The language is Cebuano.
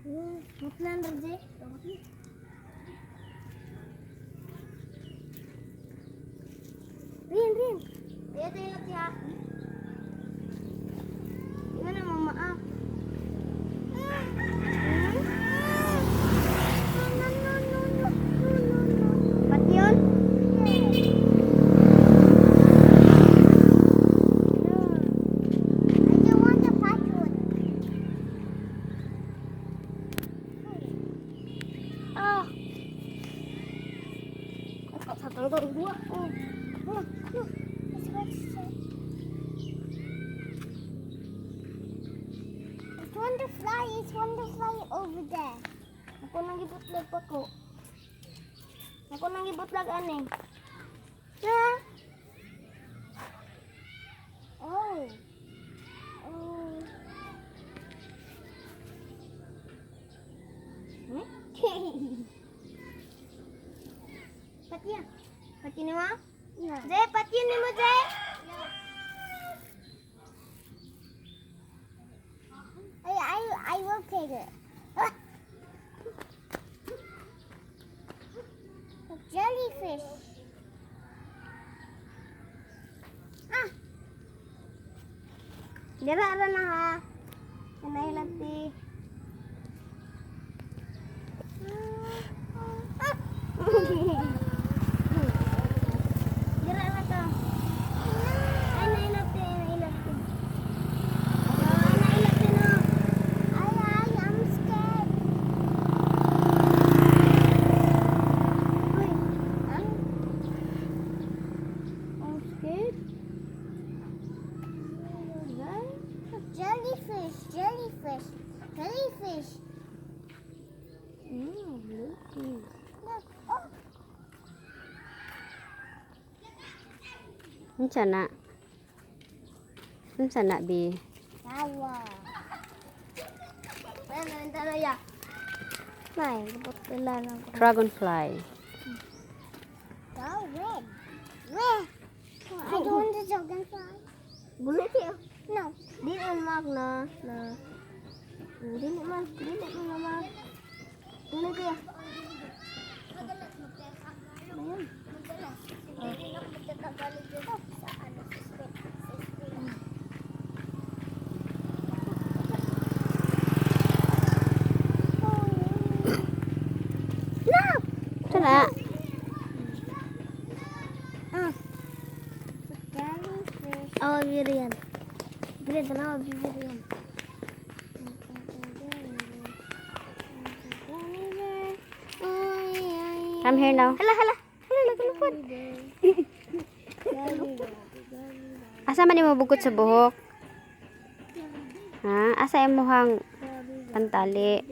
Mutlan ra je. Rin, rin. Kaya tayo lang siya. Iwan na mama ah. Hmm? No, no, no, no, no, no, no. Pat yun? No. I don't want the fat one. Ah. Sa tangtong buwa. Oh, no, no. It's what she said. It's one to fly. It's one to fly over there. Ako nang gibutlag pa ko. Ako nang gibutlag ani. Yeah. Oh. Oh. Patya. Patya ni mo? Yeah. Jay, patya ni mo, Jay. I will take it. Ah! A jellyfish. Ah, Dira ra na ha. Kanay lati. Ah. Dira ra ta. Ay, nailati, nailati. Ay, nailati na. I am scared. Uy, I'm scared. Jellyfish, jellyfish, jellyfish. Blue cheese. Look, oh, Unsa na? Unsa na, bi? Flower. Ayan, nalintano ya. Nay, gabot lang ko. Dragonfly. Go red. Red. Oh, I don't want the dragonfly. Bulit ya. No. Dili man mag na na. Dili man, dili man na mag. Dili kaya. Ayan. No! Unsa na? Ah. Jellyfish. Awa biriyan. Biriyan, tanawa biriyan. Come here now. Hala, hala. Hala, nagalupad. Asa man imo bukod sa buhok? Ha? Asa imuhang pantali?